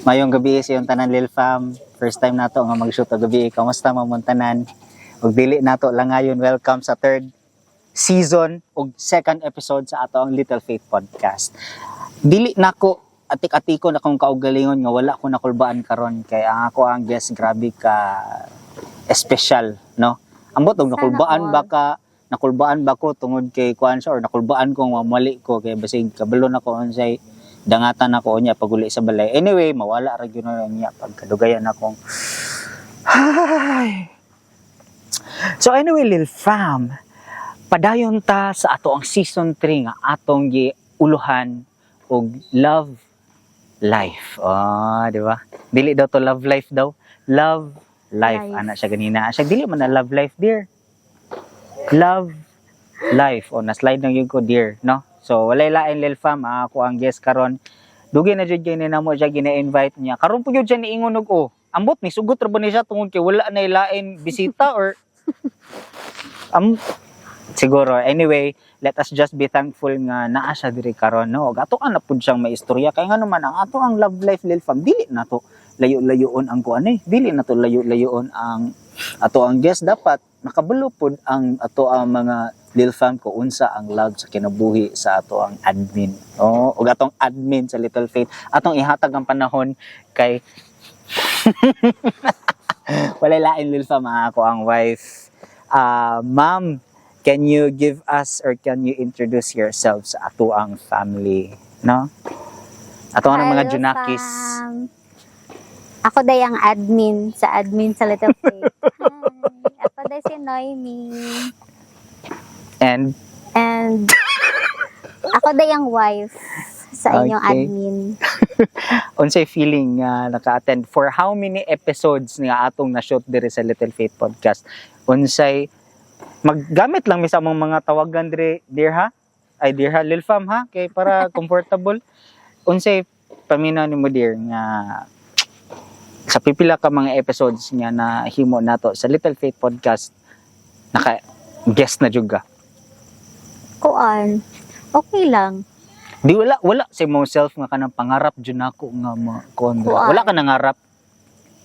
Maayong gabii sa inyong tanan, Lil Fam. First time nato nga mag-shoot og gabii. Kamusta man mong tanan? Ug dili nato langayon, welcome sa third season ug second episode sa ato ang Little Faith Podcast. Dili nako atik-atiko na akong kaugalingon nga wala ko nakulbaan karon kay ang ako ang guest grabe ka espesyal, no? Ambot og Sana nakulbaan all. Baka nakulbaan ba ko tungod kay kuan siya or nakulbaan ko nga mali ko kay basig kabalo na ko unsay dangatan ako unya paguli sa balay. Anyway, mawala ra gyud na niya pagkadugayan akong. Ay. So anyway, Lil Fam, padayon ta sa ato ang season 3 nga atong giuluhan og love life. Oh, di ba? Dili daw to love life daw. Love life. Life. Ana siya ganina. Siya dili man na love life, dear. Love life. O na slide nang yun ko, dear, no? So walay lain, Lil Fam, ako ang guest karon. Dugay na jud kay ni namo siya gina-invite niya. Karon po jud siya niingon og oh. Ambot ni sugot ra ba ni siya tungod kay wala na lain bisita or siguro. Anyway, let us just be thankful nga naa siya diri karon, no? Ug ato na pud siyang maistorya kay ngano man ang ato ang love life, Lil Fam, dili na to layo-layoon ang kuan eh, dili na to layo-layoon ang ato ang guest. Dapat nakabalo pud ang ato ang mga Lil Fam ko unsa ang love sa kinabuhi sa ato ang admin, oh, ug atong admin sa Little Faith. Atong ihatag ang panahon kay walay lain, Lil Fam, ang ako ang wife. Ma'am, can you give us or can you introduce yourself sa ato ang family, no? Ato ang mga Hello, Junakis. Fam. Ako day ang admin sa Little Faith. Hi. Ako day si Noemi. And And ako day ang wife sa inyong admin. Unsay feeling nga naka-attend for how many episodes nga atong na-shoot diri sa Little Faith Podcast? Unsay maggamit lang mi sa among mga tawagan diri, dear ha? Ay, dear ha, Lil Fam ha, kay para comfortable. Unsay paminaw nimo, dear, nga sa pipila ka mga episodes nga na himo nato sa Little Faith Podcast, naka guest na jud ka? Kuan. Okay lang. Di wala sa imong self nga kanang pangarap jud nako nga ma kuan dira? Kuan. Wala ka nangarap?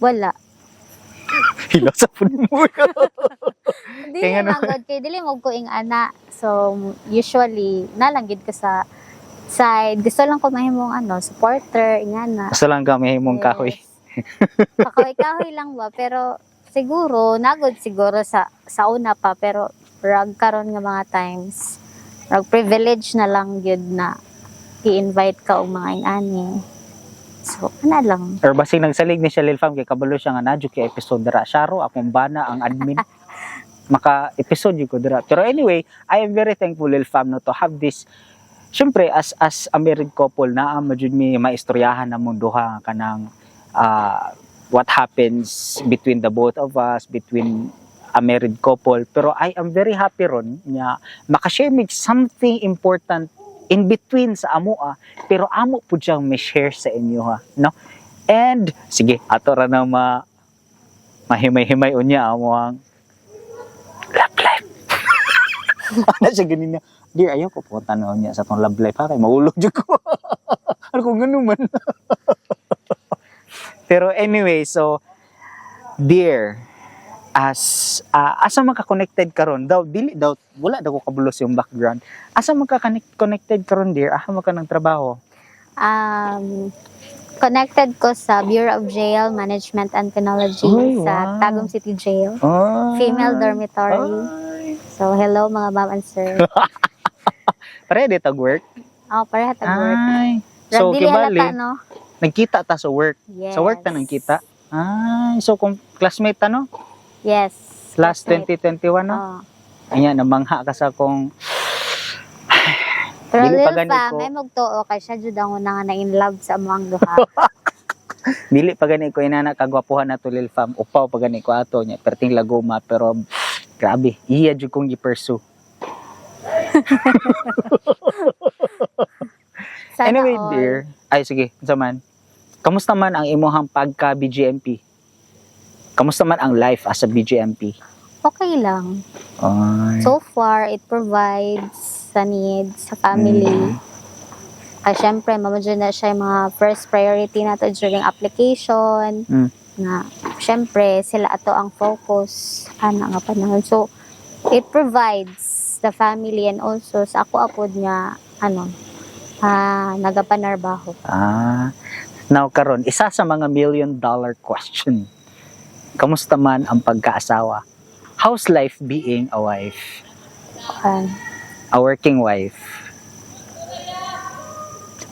Wala. Hila sa pud mo. Dili Kaya nga man gud kay dili mo ko ing ana. So usually nalang gid ko sa side. Gusto lang ko mahimong ano, supporter ingana. Gusto lang ka mahimong kahoy. Kahoy-kahoy lang ba, pero siguro nagod siguro sa una pa, pero rag karon nga mga times rag privilege na lang gyud na i-invite ka og mga ingani. So, ana lang. Or basig nagsalig ni siya, Lil Fam, kay kabalo siya nga nadyo kay episode dira. Sharo akong bana ang admin. Maka episode jud ko dira. Pero anyway, I am very thankful, Lil Fam, no, to have this. Syempre, as a married couple, naa man jud mi maistoryahan namong duha kanang what happens between the both of us, between a married couple. Pero I am very happy ron nga makashare mig something important in between sa amoa, pero amo pud siyang may share sa inyo ha, no? And sige, ato ra na ma mahimay-himay unya amo ang love life. Ano siya ganina? "Dear, ayaw ko po tanaw niya sa tong love life ha, kay mahulog jud ko." Ano kung ganun man. Pero anyway, so dear, as asa maka-connected karon daw, dili daw, wala daw ko kabulos yung background. Asa maka-connected karon, dear? Asa maka ng trabaho? Connected ko sa Bureau of Jail Management and Penology Uy, sa Tagum City Jail. Female dormitory. Ay. So, hello mga ma'am and sir. Pareha di tag work? Oh, pareha tag work. Ay. So, Rag dili kibali, halata, no? Nagkita ta sa work. Yes. Sa work ta nagkita? Ay, so kung classmate ta, no? Yes. Last Classmate. 2021, no? Oh. Ayan, namangha ka sa kong Pero Dili pa Lil gani Fam, ko- ay magtuo kay siya jud ang una nga na in love sa among duha. Dili pa gani ko inana kagwapuhan na to, Lil Fam. Upaw pa gani ko ato niya, perting lagoma, pero grabe, iya jud kong gi-pursue. Sana Anyway, all. dear. Ay, sige, unsa man? Kamusta man ang imuhang pagka BGMP? Kamusta man ang life as a BGMP? Okay lang. Ay. So far, it provides sa needs, sa family. Kay syempre, mao jud na siya yung mga first priority nato during application. Nga, syempre, sila ato ang focus ana nga panahon. So, it provides the family and also sa ako apod nga ano nagapanarbaho. Ah. Now karon, isa sa mga $1 million question. Kamusta man ang pagkaasawa? How's life being a wife? A working wife?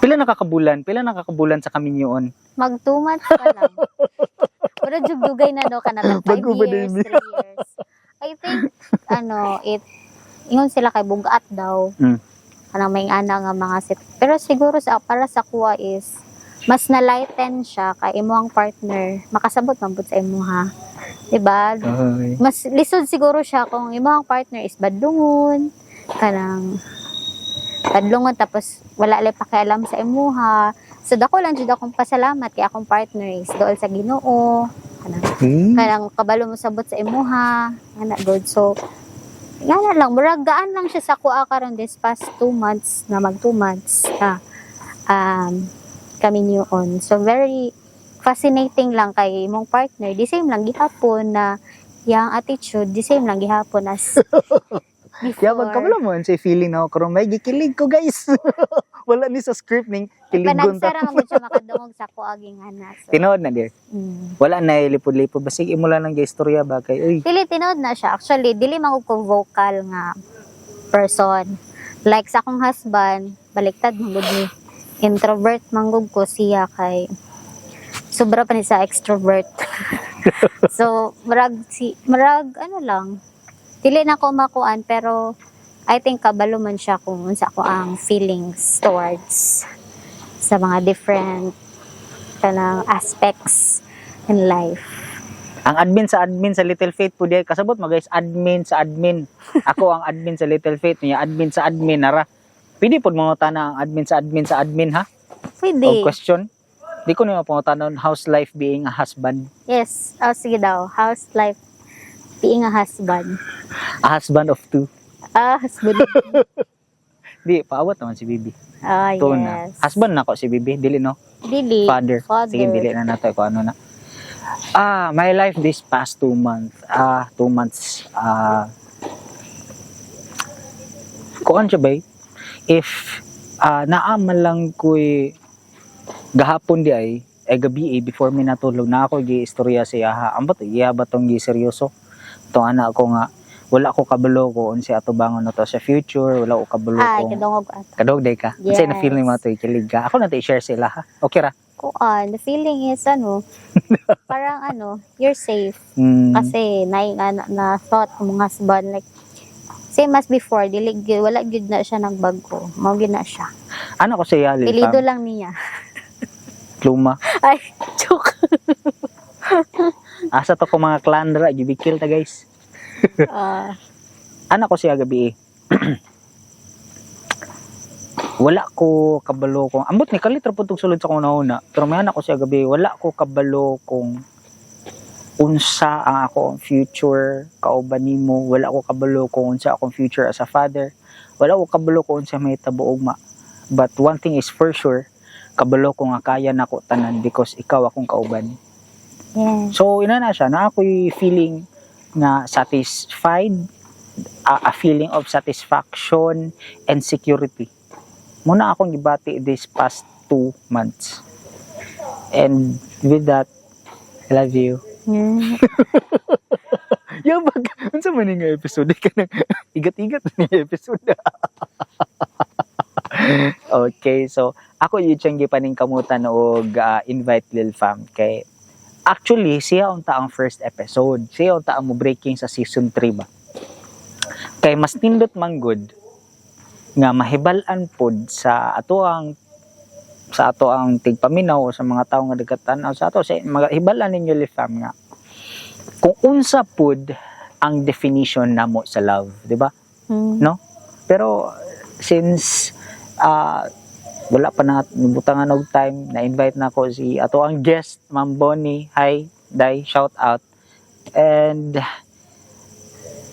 Pila nakakabulan? Pila nakakabulan sa kaminyoon? Mag 2 months pa lang. Pero jug dugay na, no, kanang 5 Bago ba years, din? 3 years. I think ano, it ingon sila kay bugat daw. Kanang may ana nga mga sit. Pero siguro sa para sa kuha is mas na lighten siya kay imo ang partner makasabot man pud sa imuha. Diba? Ay. Mas lisod siguro siya kung imo ang partner is badlungon, kanang badlungon tapos wala lay pakialam sa imuha. So dako lang jud akong pasalamat kay akong partner is dool sa Ginoo. Kanang kanang kabalo mo sabot sa imuha, ana good. So nga na lang, murag gaan lang siya sa kuha karon this past 2 months na mag 2 months na kami new on. So very fascinating lang kay imong partner. The same lang gihapon na yang attitude, the same lang gihapon as before. Kaya magkabalo mo sa feeling na ako karon, may gikilig ko, guys. Wala ni sa script ning kiligon ta. Panagsara nga mo siya makadungog sa kuha gingana. So, Tinuod na dear. Wala na lipod-lipod, basig imo lang nang istorya ba kay uy. Dili, tinuod na siya. Actually, dili man ko vocal nga person. Like sa akong husband, baliktad man gud ni. Introvert man gud ko, siya kay sobra pa ni sa extrovert. So, murag ano lang. Dili na ko makuan, pero I think kabalo man siya kung unsa ko ang feelings towards sa mga different kanang aspects in life. Ang admin sa Little Faith po diay, kasabot mo, guys, admin sa admin. Ako ang admin sa Little Faith niya, admin sa admin nara. Pwede pod mga tana ang admin sa admin sa admin, ha? Pwede. Og question. Di ko nimo pangutanon how's life being a husband. Yes. Oh, sige daw. How's life being a husband? A husband of two. Ah, husband. Di paawat naman si Bibi. Ah, Ito na. yes. Husband na ko si Bibi, dili no? Dili. Father. Father. Sige, dili na nato kung ano na. Ah, my life this past 2 months. Ah, 2 months. Ah, kuan siya ba eh? If naa man lang ko'y gahapon di ay gabi eh, before mi natulog na ako gi istorya siya ha. Ambot iya ba tong gi seryoso? Tong anak ko nga wala ko kabalo ko unsa atubangon na to sa future, wala ko kabalo Ay, kung kadungog ato. Kadog day ka. Unsay na feeling mo to, kilig ka? Ako na to i-share sila ha. Okay ra. Kuan, the feeling is ano, parang ano, you're safe. Kasi na thought ng mga husband like same as before, dili gyud, wala gyud na siya nagbago. Mao gyud na siya. Ano ko siya, Lil Pilido Pam? lang niya. Pluma. Ay, joke. Asa to ko mga clan ra, gibikil ta, guys. Ah, Ano ko siya gabi eh. Wala ko kabalo kung ambot ni kalit ra pud tong sulod sa akong una, pero may anak ko siya gabi, wala ko kabalo kung unsa ang ako ang future kauban nimo, wala ko kabalo kung unsa akong future as a father, wala ko kabalo kung unsa may tabo ugma, but one thing is for sure, kabalo ko nga kaya nako tanan because ikaw akong kauban. So ina na siya na ako'y feeling nga satisfied, a feeling of satisfaction and security. Muna akong gibati this past 2 months. And with that, I love you. Yabag, unsa man ni nga episode ka nang igat-igat ni episode. Okay, so ako yun siyang gipaning kamutan og invite Lil Fam kay actually siya unta ang first episode. Siya unta ang mo breaking sa season 3 ba. Kay mas nindot man gud nga mahibal-an pod sa ato ang tigpaminaw o sa mga tawo nga nagatan sa ato sa mahibal-an ninyo, Lil Fam, nga kung unsa pod ang definition namo sa love, di ba? Mm. Pero since wala pa na butangan og time, na-invite na ko si ato ang guest, Ma'am Bonnie. Hi, Dai, shout out. And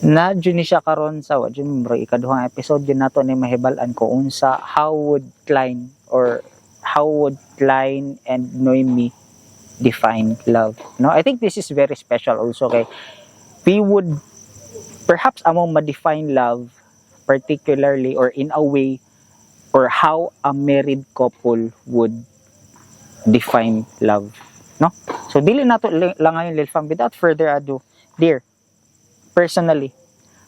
na jud ni siya karon sa wa jud bro ikaduhang episode jud nato ni mahibal-an ko unsa how would Klein or how would Klein and Noemi define love? No, I think this is very special also kay we would perhaps among ma-define love particularly or in a way or how a married couple would define love, no? So dili nato lang ngayon, Lil Fam. Without further ado, dear, personally,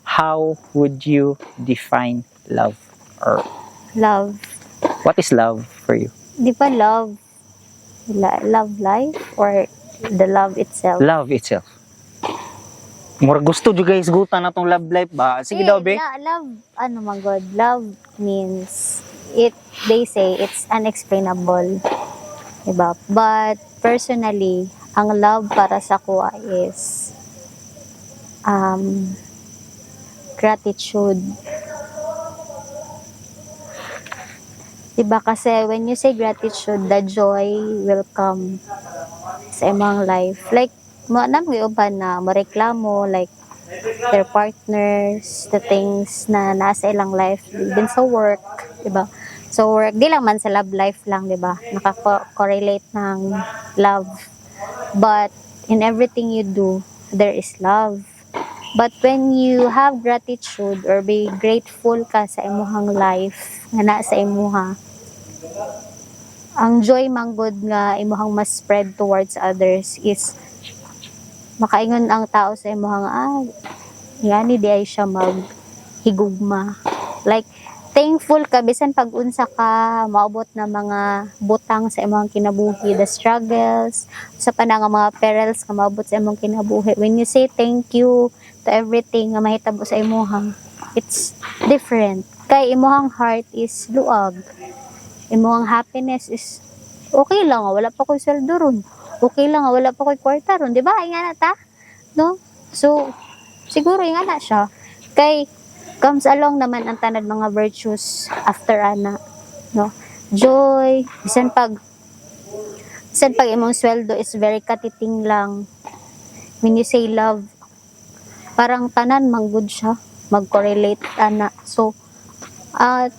how would you define love or Love. What is love for you? Di ba love, love life or the love itself? Love itself. Mura gusto jud guys gutan na tong love life ba? Sige Eh, daw, be. Love, ano man god, love means, it, they say, it's unexplainable. Diba? But, personally, ang love para sa kuha is gratitude. Diba? Kasi when you say gratitude, the joy will come sa imong life. Like, mo na mo uban na mareklamo, like, their partners, the things na nasa ilang life, even sa work, di ba? So work, di lang man sa love life lang, di ba? Nakaka-correlate ng love. But in everything you do, there is love. But when you have gratitude or be grateful ka sa imuhang life, nga naa sa imuha, ang joy manggod nga imuhang mas spread towards others is makaingon ang tao sa imuhang, "Ah, yani di ay siya mag higugma." Like, thankful ka bisan pag unsa ka maabot na mga butang sa imong kinabuhi, the struggles, sa pa na nga mga perils nga maabot sa imong kinabuhi. When you say thank you to everything nga mahitabo sa imuha, it's different. Kay imuhang heart is luag. Imuhang happiness is okay lang, ah, wala pa ko'y sweldo ron. Okay lang, ah, wala pa ko'y kwarta ron, di ba? Ay nga na ta? No? So, siguro nga na siya. Kay comes along naman ang tanan mga virtues after ana, no? Joy, bisan pag imong sweldo is very katiting lang. When you say love, parang tanan manggod siya, mag-correlate ana. So,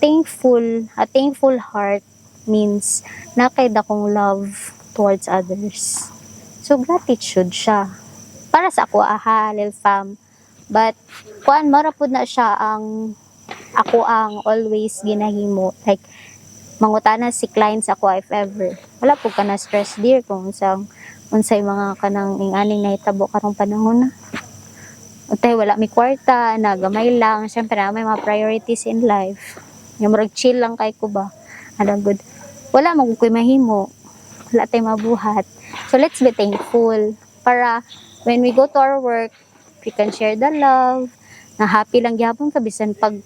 thankful, a thankful heart means nakay dakong love towards others. So, gratitude siya. Para sa ako, aha, Lil Fam. But, kuan, mara pud na siya ang ako ang always ginahimo. Like, mangutana si clients ako if ever. Wala po ka na stress, dear, kung unsang unsay mga kanang inganing nahitabo karong panahon na. Utay wala mi kwarta, na gamay lang. Siyempre, na may mga priorities in life. Nga murag chill lang kay ko ba. Ano good. Wala man ko'y mahimo. Wala tay mabuhat. So let's be thankful para when we go to our work, we can share the love. Na happy lang gyapon ka bisan pag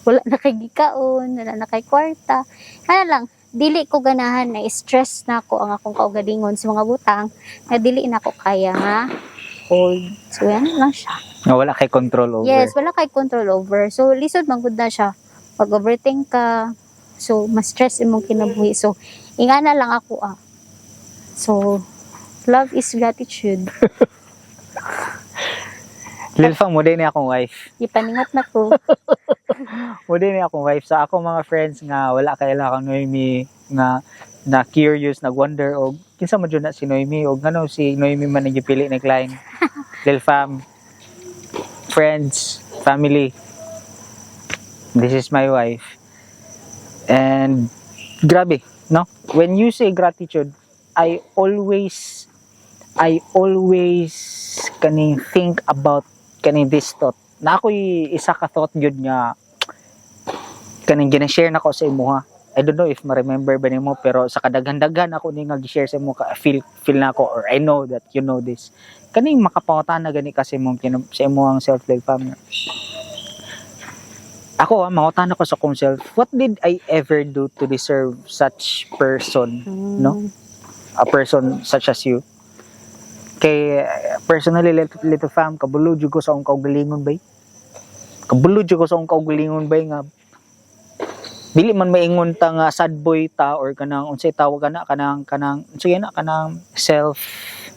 wala na kay gikaon, wala na kay kwarta. Ano lang, dili ko ganahan na stress na ako ang akong kaugalingon sa mga butang na dili na ko kaya nga hold. So yan lang siya. Nga wala kay control over. Yes, wala kay control over. So lisod man gud na siya. Pag overthink ka, so mas stress imong kinabuhi. So ingana lang ako ah. So love is gratitude. Lil Fam, mo ni akong wife. Ipaningot na ko. Mo ni akong wife. Sa ako mga friends nga wala kaila kang Noemi nga na curious, nag-wonder og kinsa man jud na si Noemi og ngano si Noemi man ang gipili ni Klein. Lil Fam, friends, family. This is my wife. And grabe, no? When you say gratitude, I always kaning think about kaning this thought. Na ako'y isa ka thought yun nga kaning gina-share nako sa imuha. I don't know if ma-remember ba nimo, pero sa kadaghan-daghan ako ni nga gi-share sa imo ka feel feel na ako or I know that you know this. Kaning makapangutana gani kasi imong sa imong self like fam. Ako ah, mangutana ko sa akong self, what did I ever do to deserve such person, no? A person such as you. Kay personally, little fam, kabulo jud ko sa akong kaugalingon bay. Kabulo jud ko sa akong kaugalingon bay nga dili man maingon ta nga sad boy ta or kanang unsay tawag kana kanang unsay na kanang self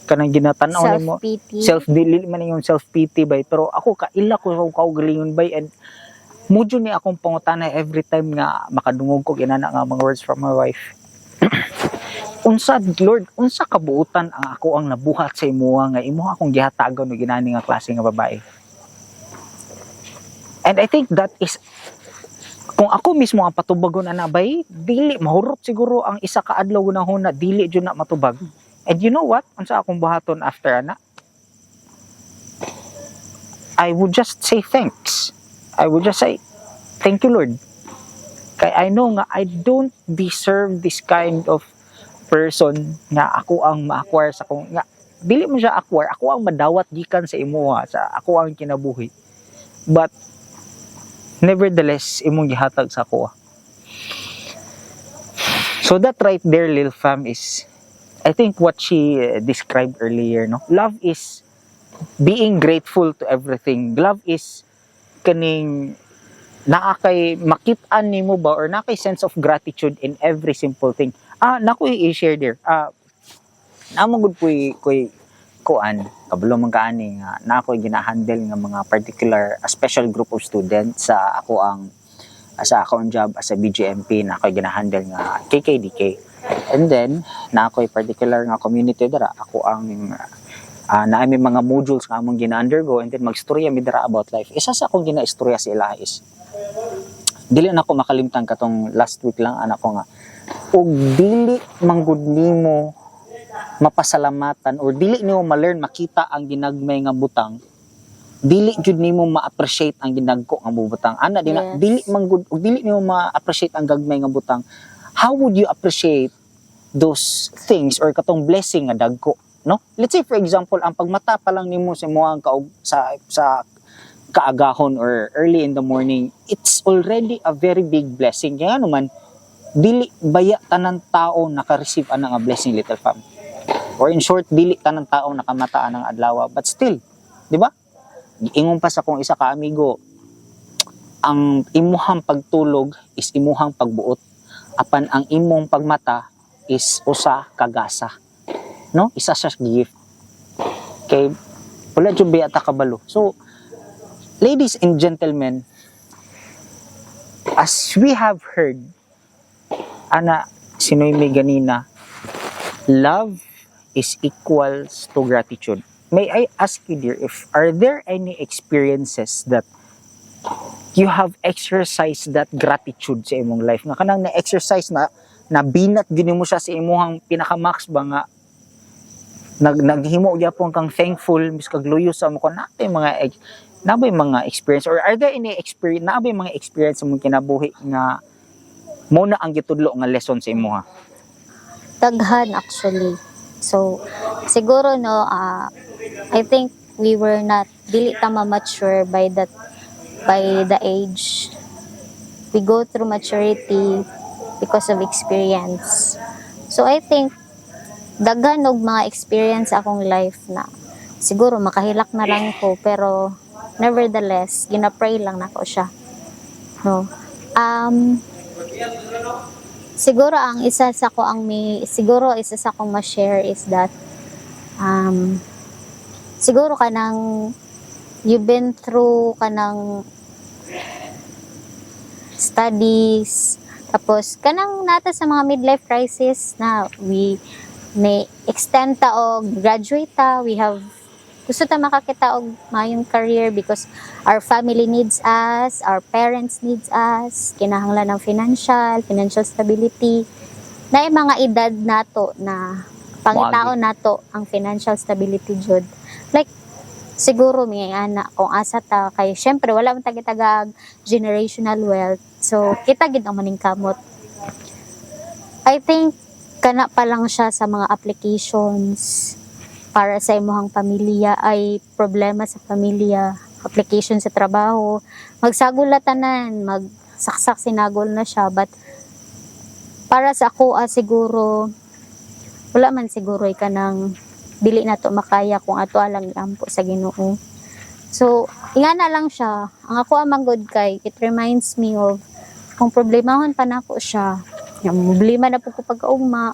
kanang ginatan-aw nimo. Self-pity. Self, dili man yung self pity bay, pero ako kaila ko sa akong kaugalingon bay and Mao jud ni akong pangutana every time nga makadungog ko inana nga mga words from my wife. Unsa, Lord, unsa kabuutan ang ako ang nabuhat sa imuha nga imuha akong gihatagan og inani nga klase nga babae? And I think that is, kung ako mismo ang patubagon ana bay, dili mahurot siguro ang isa ka adlaw na dili jud na matubag. And you know what? Unsa akong buhaton after ana? I would just say thanks. I would just say, "Thank you, Lord." Kay I know nga I don't deserve this kind of person nga ako ang ma-acquire sa kung nga dili mo siya acquire, ako ang madawat gikan sa imuha sa ako ang kinabuhi. But nevertheless, imong gihatag sa ako. So that right there, Lil Fam, is I think what she described earlier, no? Love is being grateful to everything. Love is kaning naa kay makit-an nimo ba or naa kay sense of gratitude in every simple thing. Ah, nako i-share there. Ah, namo gud puy koy kuan, kabalo man kaani nga na ako'y gina-handle nga mga particular, a special group of students sa akong job as a BGMP na ako'y gina-handle nga KKDK. And then na ako'y particular nga community dara, ako ang naa may mga modules nga among gina-undergo, and then magstorya mi dara about life. Isa sa akong gina-istorya sa ila is, dili na ako makalimtan, katong last week lang anak ko nga, og dili manggud nimo mapasalamatan or dili nimo ma-learn makita ang ginagmay nga butang, dili jud nimo ma-appreciate ang ginagko nga butang ana din. Dili man gud, og dili nimo ma-appreciate ang gagmay nga butang, how would you appreciate those things or katong blessing nga dagko, no? Let's say, for example, ang pagmata pa lang nimo sa imong kaug sa kaagahon or early in the morning, it's already a very big blessing. Kaya naman dili baya tanan tao naka-receive ana nga blessing, little fam, or in short, dili tanan tao nakamata anang adlaw. But still, di ba, giingon pa sa kong isa ka amigo, ang imuhang pagtulog is imuhang pagbuot, apan ang imong pagmata is usa ka gasa, no? Isa siya gift kay wala jud biya ta kabalo. So ladies and gentlemen, as we have heard ana si Noemi ganina, love is equals to gratitude. May I ask you, dear, if are there any experiences that you have exercised that gratitude sa imong life nga kanang na-exercise na na binat gyud mo siya sa imuhang pinaka-max ba nga naghimo gyapon kang thankful mis kagluyo sa mo ko natay mga na ba mga experience or are there any experience na ba mga experience sa imong kinabuhi nga mo na ang gitudlo nga lesson sa imuha? Daghan actually. So, siguro no, I think we were not, dili ta ma-mature by the age. We go through maturity because of experience. So, I think, daghan og mga experience akong life na siguro makahilak na lang ko, pero nevertheless, gina-pray lang nako siya. No. Siguro ang isa sa ko ang may siguro isa sa akong ma-share is that siguro kanang you've been through kanang studies, tapos kanang nata sa mga midlife crisis na we may extend ta og graduate ta, we have gusto ta makakita og maayong career because our family needs us, our parents needs us, kinahanglan ng financial stability. Na mga edad nato na pangitaon nato ang financial stability jud. Like siguro may ana kung asa ta kay syempre wala man tagitagag generational wealth. So kita gid ang maningkamot. I think kana pa lang siya sa mga applications para sa imuhang pamilya ay problema sa pamilya, application sa trabaho, magsagol na tanan, magsaksak sinagol na siya. But para sa ako, siguro wala man siguro kanang dili na to makaya kung ato alang iampo sa Ginoo. So, ingana lang siya. Ang ako amang good kay it reminds me of kung problemahon pa nako siya. Yung problema na po ko pagkaugma,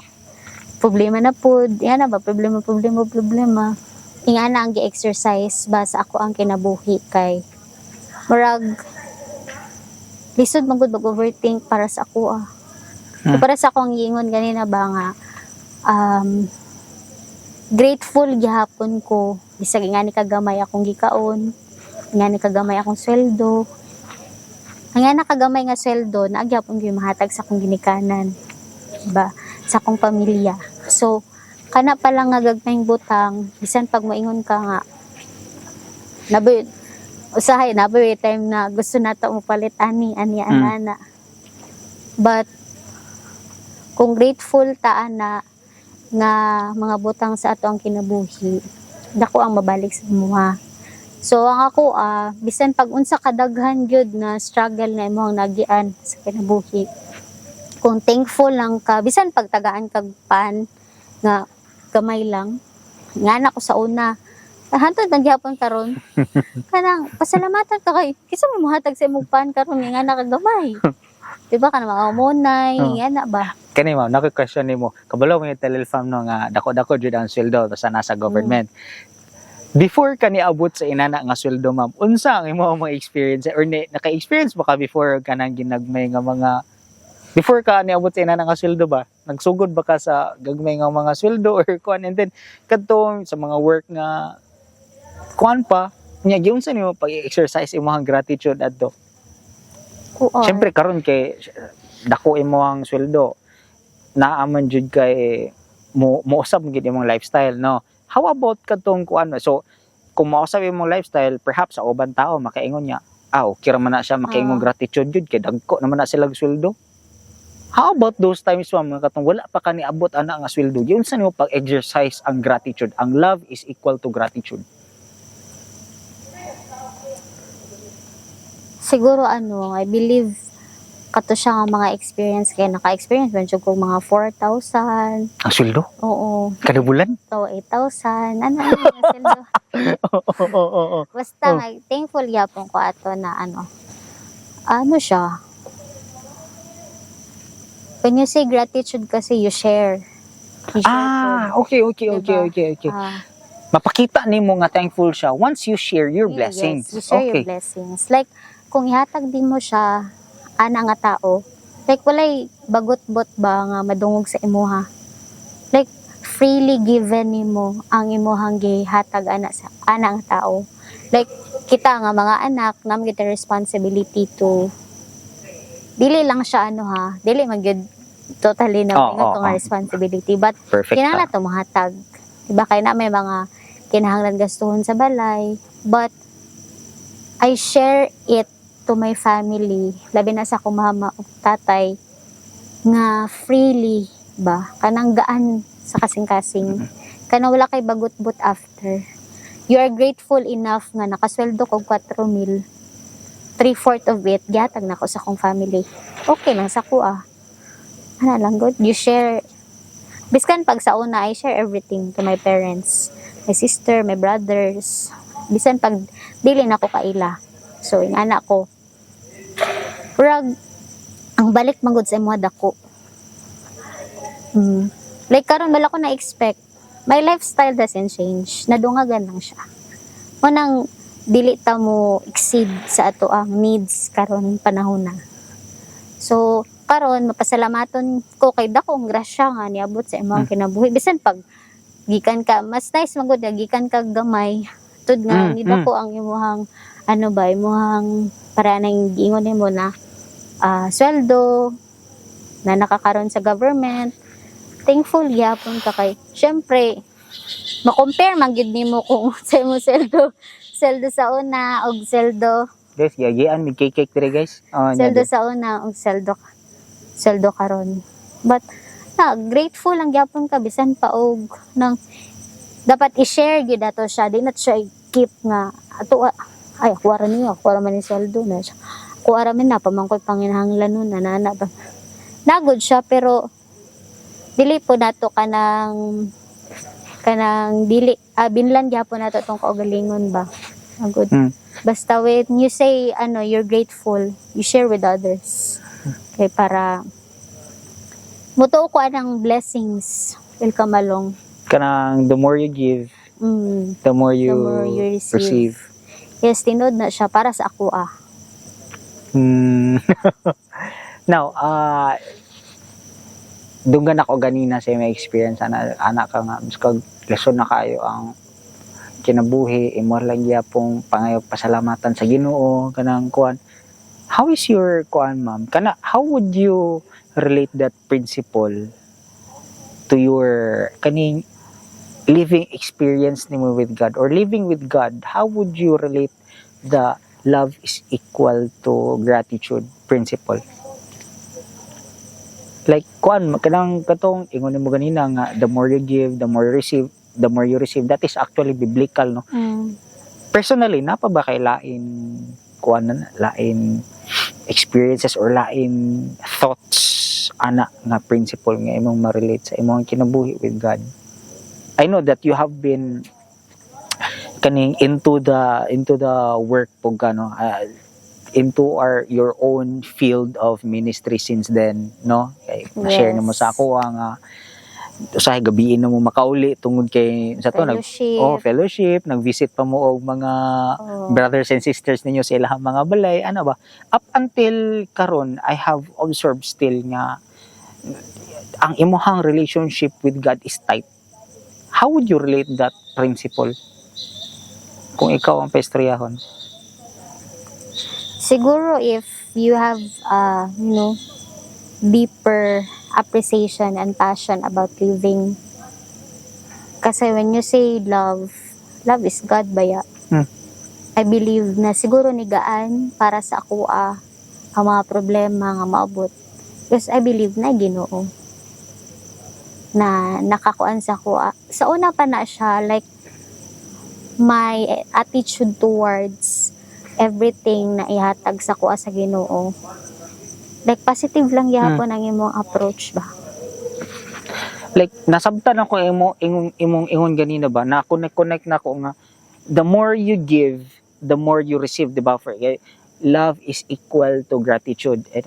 problema na pud, yan na ba, problema, problema, problema. Ingana ang gi-exercise ba sa ako ang kinabuhi kay murag Lisod man gud mag-overthink para sa ako ah. So, para sa akong giingon ganina ba nga grateful gihapon ko bisag ingani kagamay akong gikaon, ingani kagamay akong sweldo. Ang nga nakagamay nga sweldo, naa gyapon gyud mahatag sa akong ginikanan ba, sa akong pamilya. So kana pa lang nga gagmayng butang, bisan pag moingon ka nga nabi usahay nabi time na gusto nato mo palit ani ani ana, but kung grateful ta ana nga mga butang sa ato ang kinabuhi, dako ang mabalik sa imuha. So ang ako bisan pag unsa kadaghan gyud na struggle na imong nagian sa kinabuhi, kung thankful lang ka, bisan pagtagaan kag pan nga gamay lang, nga na ko sa una, hantod man gihapon karon, kanang pasalamatan ka kay kinsa may mohatag sa imong pan karon nga na kagamay, di ba? Kanang mga umunay, nga na ba. Kani ma'am, nako question nimo. Kabalo mo yung Lil Fam no nga dako-dako jud ang sweldo basta nasa government. Before ka niabot sa inana nga sweldo, ma'am, unsa ang imo mga experience or ni, naka-experience ba ka before kanang ginagmay nga mga, before ka niabot sa inana nga sweldo ba? Nagsugod ba ka sa gagmay nga mga sweldo or kuan, and then kadtong sa mga work nga kuan pa nya, giunsa nimo pag-exercise imong gratitude adto? Kuan. Siyempre karon kay dako imo ang sweldo. Naa man jud kay mo mousab gid imong lifestyle, no? How about kadtong kuan? So kung mausab imong lifestyle, perhaps sa uban tao makaingon niya, "Ah, okay ra man na siya makaingon gratitude jud kay dagko naman na sila sweldo." How about those times, ma'am, nga katong wala pa ka niabot ana nga sweldo? Giunsa nimo pag-exercise ang gratitude? Ang love is equal to gratitude. Siguro ano, I believe kato siya nga mga experience kay naka-experience man jud ko mga 4,000. Ang sweldo? Oo. Kada bulan? To 8,000 ano ano nga sweldo. Oo. Basta nga thankful gyapon ko ato na ano ano siya. When you say gratitude kasi, you share. You share. Ah, okay, Diba? okay. Po. Ah, Mapakita nimo nga thankful siya once you share your blessings. Yes, you share your blessings. Like, kung ihatag din mo siya, ana nga tao, like, walay bagot-bot ba nga madungog sa imuha. Like, freely given nimo ang imuhang gihatag ana sa ana nga tao. Like, kita nga mga anak, naa kita responsibility to dili lang siya ano ha, dili man gyud totally na ingon ko nga responsibility, but Perfect. Kinahanglan to mahatag. Diba kay na may mga kinahanglan gastuhon sa balay. But I share it to my family, labi na sa akong mama ug tatay, nga freely ba, kanang gaan sa kasing-kasing. Kanang wala kay bagot-bot after. You are grateful enough nga nakasweldo ko 4 mil. 3/4 of it, gihatag na ko sa akong family. Okay lang sa ko ah. Ana lang good. You share. Biskan pag sa una, I share everything to my parents, my sister, my brothers. Bisan pag dili na ko kaila. So, yung anak ko, murag, ang balik manggod sa imo dako. Like karon wala ko na expect. My lifestyle doesn't change. Nadungagan lang siya. Munang dili ta mo exceed sa ato ang needs karon panahon na. So, karon mapasalamaton ko kay dako ang grasya nga niabot sa imong kinabuhi. Bisan pag gikan ka, mas nice man gud nga gikan ka gamay tud nga ni dako ang imuhang ano ba, imuhang para nang giingon nimo na sweldo na nakakaroon sa government, thankful gyapon ka kay syempre ma-compare man gyud nimo kung sa imong sweldo sweldo sa una og sweldo Guys, giagian mig cake cake dire, guys. Oh, nya sweldo sa una og sweldo sweldo karon, but na grateful lang gyapon ka bisan pa og nang dapat i-share gyud ato siya, di na siya i-keep nga ato ah, ay kuha ra niya, kuha ra man ni sweldo na siya, kuha ra man na pamangkot panginahanglan nun anana ba, nagod siya, pero dili po nato kanang kanang dili binlan gyapon nato tong kaugalingon ba, agod. Basta when you say ano, you're grateful, you share with others kay para mutuo ko anang blessings will come along. Kanang the more you give, the more you, The more you receive. Receive. Yes, tinuod na siya para sa ako ah. Now, dunggan ako ganina sa imong experience ana ana ka nga biskag lesson na kayo ang kinabuhi, imo lang gyapong pangayo pasalamatan sa Ginoo kanang kuan. How is your kuan, ma'am, kana, how would you relate that principle to your kaning living experience nimo with God or living with God? How would you relate the love is equal to gratitude principle? Like kuan, kanang katong ingon nimo ganina nga the more you give, the more you receive, the more you receive. That is actually biblical, no? Personally, naa pa ba kay lain kuan na, lain experiences or lain thoughts ana nga principle nga imong ma-relate sa imong kinabuhi with God? I know that you have been kaning into the work po gano, into our your own field of ministry since then, no? Kay na-share nimo sa ako nga usahay gabiin na mo makauli tungod kay sa to nag Fellowship. Oh, fellowship, nag-visit pa mo og mga brothers and sisters ninyo sa ilahang mga balay, ano ba. Up until karon, I have observed still nga ang imuhang relationship with God is tight. How would you relate that principle kung ikaw ang paistoryahon? Siguro if you have deeper appreciation and passion about living. Kasi when you say love, love is God baya. I believe na siguro nigaan para sa ako ang mga problema nga maabot. Because I believe na Ginoo na nakakuan sa ako. Sa una pa na siya, like my attitude towards everything na ihatag sa kuha sa Ginoo. Like positive lang gyapon ang imong approach ba. Like nasabtan ako imo imong imong ingon ganina ba na connect connect na ko nga the more you give, the more you receive, di ba? For eh, love is equal to gratitude. And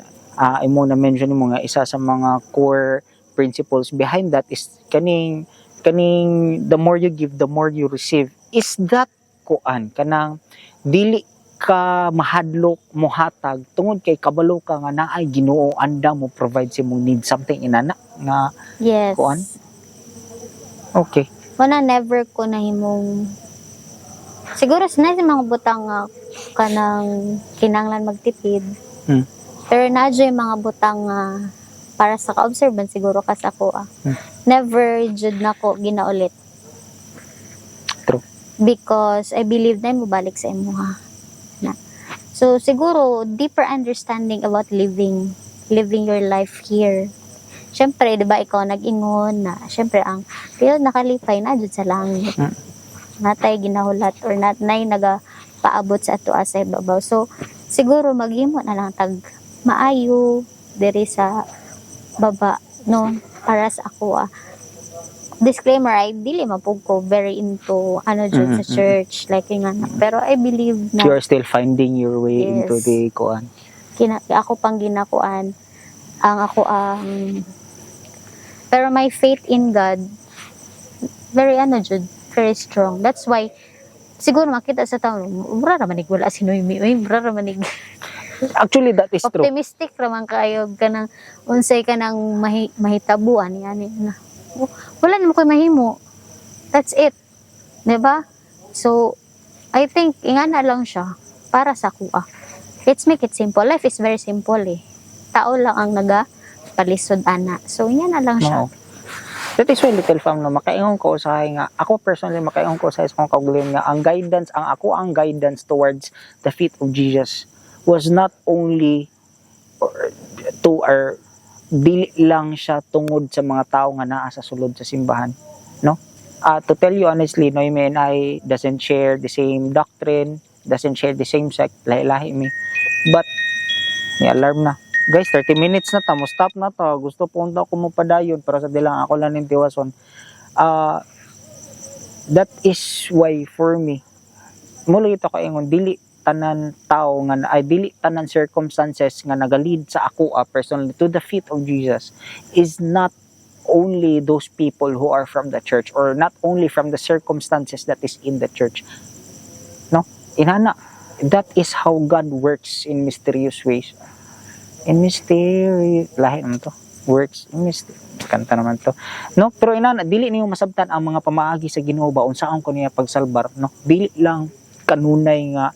imo na mention mo nga isa sa mga core principles behind that is kaning the more you give, the more you receive. Is that kuan, kanang dili ka mahadlok mohatag tungod kay kabalo ka nga naay Ginoo andam mo provide sa imong need, something inana nga? Yes. Kuan? Okay. Wala, never ko na himong siguro sa mga butang nga kanang kinanglan magtipid. Pero na yung mga butang nga para sa ka-observant siguro ka sa ako ah. Never jud nako ginaulit. True. Because I believe na mo balik sa imo ha. Na. So siguro deeper understanding about living your life here. Syempre, 'di ba, ikaw nag-ingon na syempre ang pero nakalipay na jud sa langit. Natay ginahulat or not nay naga paabot sa ato sa ibabaw. So siguro maghimo na lang tag maayo diri sa baba, no, para sa ako ah. Disclaimer, ay dili man pud ko very into ano jud sa church, like yung nga, pero I believe na You are still finding your way into the kuan. Kina, ako pang ginakuan ang ako ang pero my faith in God very ano jud, very strong. That's why siguro makita sa tao, mura ra manig wala si Noemi oy, mura ra manig. Actually, that is true. Optimistic ra man kayo, kanang unsay kanang mahitabuan yani na wala naman koy mahimo, that's it, 'di ba? So I think ingana lang siya para sa kuha. Let's make it simple. Life is very simple eh, tao lang ang naga palisod ana. So ingana lang siya. Oo. That is why, little fam, no, makaingon ko usahay nga, ako personally, makaingon ko usahay sa akong kaugalingon nga, ang guidance, ang ako ang guidance towards the feet of Jesus was not only or, to our, dili lang siya tungod sa mga tao nga naa sa sulod sa simbahan, no? To tell you honestly, Noemi and I doesn't share the same doctrine, doesn't share the same sect, lahi-lahi mi. But, may alarm na. Guys, 30 minutes na ta, mo stop na to. Gusto po ko mo padayon, pero sa dilang ako lang ning tiwason. That is why for me, mula ito kaingon, dili tanan tao nga ay dili tanan circumstances nga naga-lead sa ako personally to the feet of Jesus is not only those people who are from the church or not only from the circumstances that is in the church, no? Inana That is how God works in mysterious ways. In mysterious, lahi naman to. Works in mystery. Kanta naman to. No, pero inana, dili niyo masabtan ang mga pamaagi sa Ginoo ba, unsaon ko niya pagsalbar, no? Dili lang kanunay nga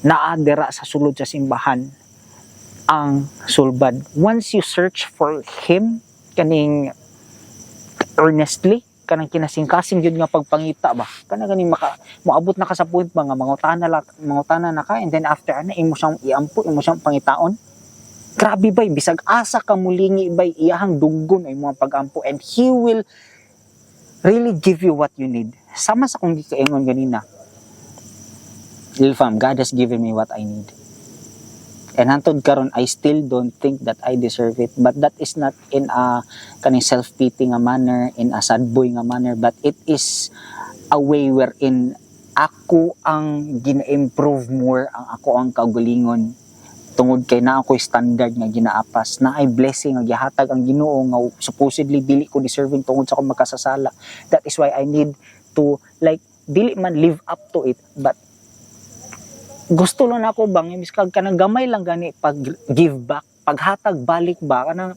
naa dira sa sulod sa simbahan ang sulbad. Once you search for Him kaning earnestly, kanang kinasingkasing jud nga pagpangita ba, kana ganing maka moabot na ka sa point ba nga mangutana na ka, and then after ana, imo siyang iampo, imo siyang pangitaon. Grabe bay, bisag asa ka mulingi bay, iyahang dunggon ay mga pagampo and He will really give you what you need. Sama sa kong gikaingon ganina, Lil fam, God has given me what I need. And hantod karon, I still don't think that I deserve it, but that is not in a kaning self-pity nga manner, in a sad boy nga manner, but it is a way wherein ako ang gina-improve more ang ako ang kaugalingon tungod kay naa ko'y standard nga ginaapas na ay blessing nga gihatag ang Ginoo nga supposedly dili ko deserving tungod sa akong makasasala. That is why I need to, like, dili man live up to it, but gusto lang ako bang biskag kanang gamay lang gani pag give back, paghatag balik ba, kanang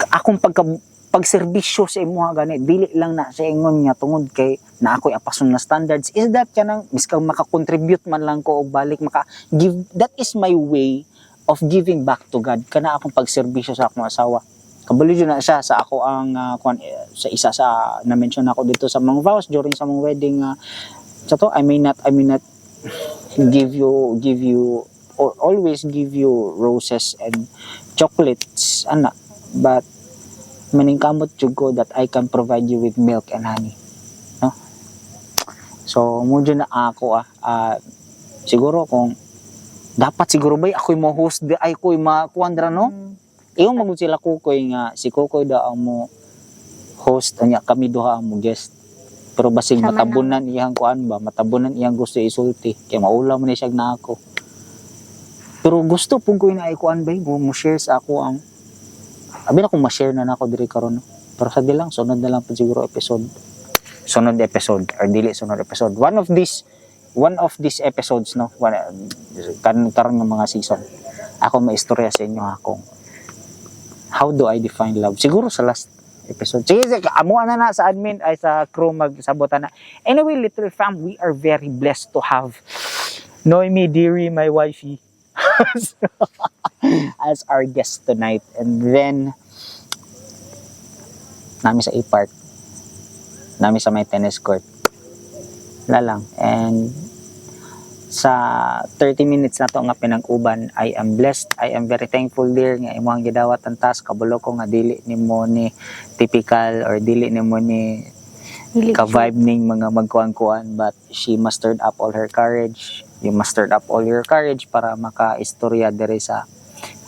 akong pagka pagserbisyo sa imuha gani, dili lang na sa ingon nga tungod kay na ako'y apason na standards, is that kanang biskag maka-contribute man lang ko og balik, maka give. That is my way of giving back to God, kana akong pagserbisyo sa akong asawa. Kabalo jud na siya sa ako ang kuan, eh, sa isa sa na-mention ako dito sa mga vows during sa mga wedding sa to, I may not give you or always give you roses and chocolates ana, but maningkamot jud ko that I can provide you with milk and honey, no? So mo jud na ako siguro kung dapat siguro bay ako'y mo host di ay ko'y makuan dra, no? Iyo magud sila Kukoy nga si Kukoy daw ang mo host, anya kami duha ang mo guest, pero basig Sama na. Matabunan iyang kuan ba, matabunan iyang gusto isulti kay maula man ni siya na ako. Pero gusto pud ko na ay kuan bay mo share sa ako ang abi na kung ma-share na nako diri karon, no? Pero sa di lang, sunod na lang pud siguro episode, sunod episode or dili sunod episode, one of these episodes, no? One, kan karon nga mga season, ako may istorya sa inyo ha, kung how do I define love. Siguro sa last episode. Sige, sige, amo na na sa admin ay sa crew magsabotan na. Anyway, little fam, we are very blessed to have Noemi Deary, my wifey, as our guest tonight. And then nami sa A-Park, nami sa may tennis court. Wala lang. And sa 30 minutes na to nga pinag-uban, I am blessed. I am very thankful, dear, nga imong gidawat ang task. Kabalo ko nga dili nimo ni typical or dili nimo ni Dili ka-vibe ning mga magkuan-kuan, but she mustered up all her courage. You mustered up all your courage para maka-istorya diri sa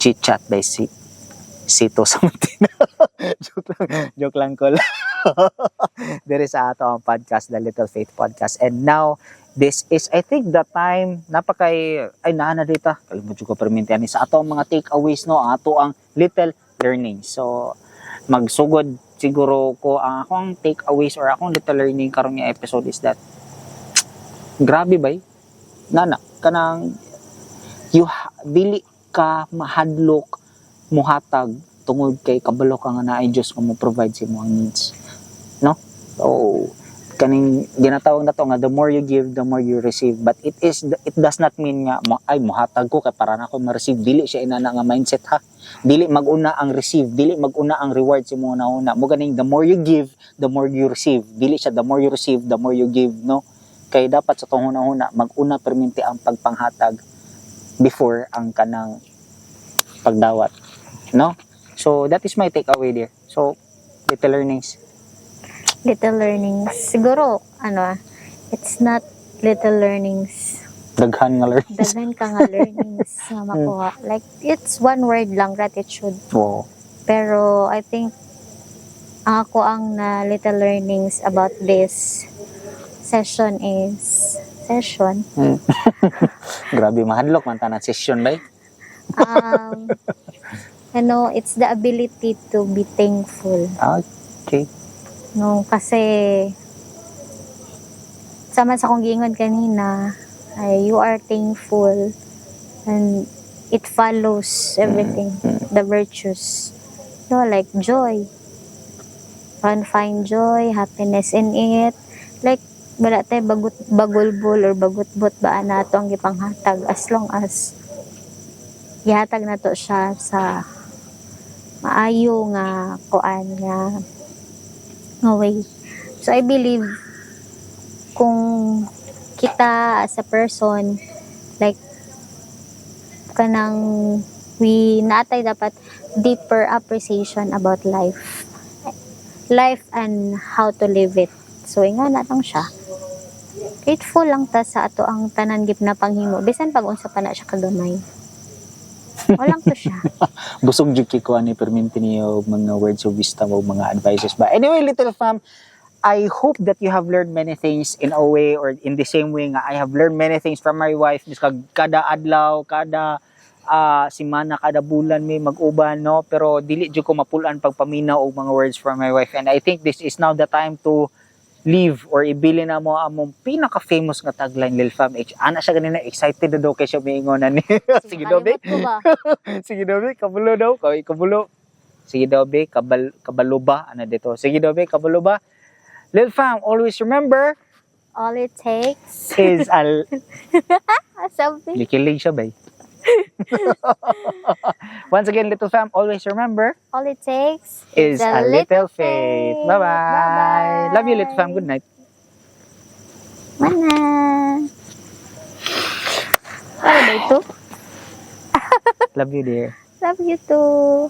Chit Chat by si Sito Samutina. Joke lang, joke lang ko lang. Diri sa ato ang podcast, The Little Faith Podcast. And now, this is, I think, the time, napakay, ay, naa na dita. Kalimut ko perminti ani sa ato ang mga takeaways, no, ang ato ang little learning. So, magsugod siguro ko. Ang akong takeaways or akong little learning karon nga episode is that grabe bay nana kanang you dili ka mahadlok muhatag tungod kay kabalo ka nga naay Dios nga mo provide sa imong needs, no? So kaning ginatawag na to nga the more you give, the more you receive, but it does not mean nga mo, ay, muhatag ko kay para na ako ma-receive. Dili siya inana nga mindset ha. Dili maguna ang receive, dili maguna ang reward sa imong nauna mo. Ganing the more you give, the more you receive. Dili siya the more you receive, the more you give, no? Kay dapat sa tong huna-huna, maguna perminti ang pagpanghatag before ang kanang pagdawat, no? So that is my takeaway there. So, little learnings. Little learnings. Siguro, ano, it's not little learnings. Daghan nga learnings. Daghan ka nga learnings nga makuha. Like, it's one word lang, gratitude. Pero, I think, ang ako ang na little learnings about this session is, session, Grabe, mahadlok man tanan session bay. Ano, it's the ability to be thankful. No, kasi sama sa akong giingon kanina, Ay, you are thankful and it follows everything, the virtues. No, like joy. You can find joy, happiness in it. Like, wala tayo bagut, bagulbol or bagutbot ba nato ang gipanghatag as long as gihatag nato siya sa maayo nga kuan nga way. So I believe kung kita as a person, like kanang we naatay dapat deeper appreciation about life and how to live it. So ingana lang siya, grateful lang ta sa ato ang tanan gip na panghimo bisan pag unsa pa na siya kagamay. Walang to siya. Busog jud kay ko ani perminti niyo mga words of wisdom o mga advices ba. Anyway, little fam, I hope that you have learned many things in a way or in the same way nga I have learned many things from my wife biskag kada adlaw, kada simana, kada bulan may mag-uban, no? Pero dili jud ko mapulan pagpaminaw og mga words from my wife, and I think this is now the time to leave or ibili na mo among pinaka-famous nga tagline, Lil Fam. H. Ana siya ganina, excited na daw kay siya miingon na ni. Sige daw, be. Kalimot ko ba? Sige daw, be. Kabulo daw. Kay kabulo. Sige daw, be. Kabalo ba? Ano dito? Sige daw, be. Kabalo ba? Lil Fam, always remember All it takes is a something. Likilig siya, bay. Once again, little fam, always remember All it takes is a little faith. Bye-bye. Bye-bye. Love you, little fam. Good night. Mana. Ano ba ito? Love you, dear. Love you too.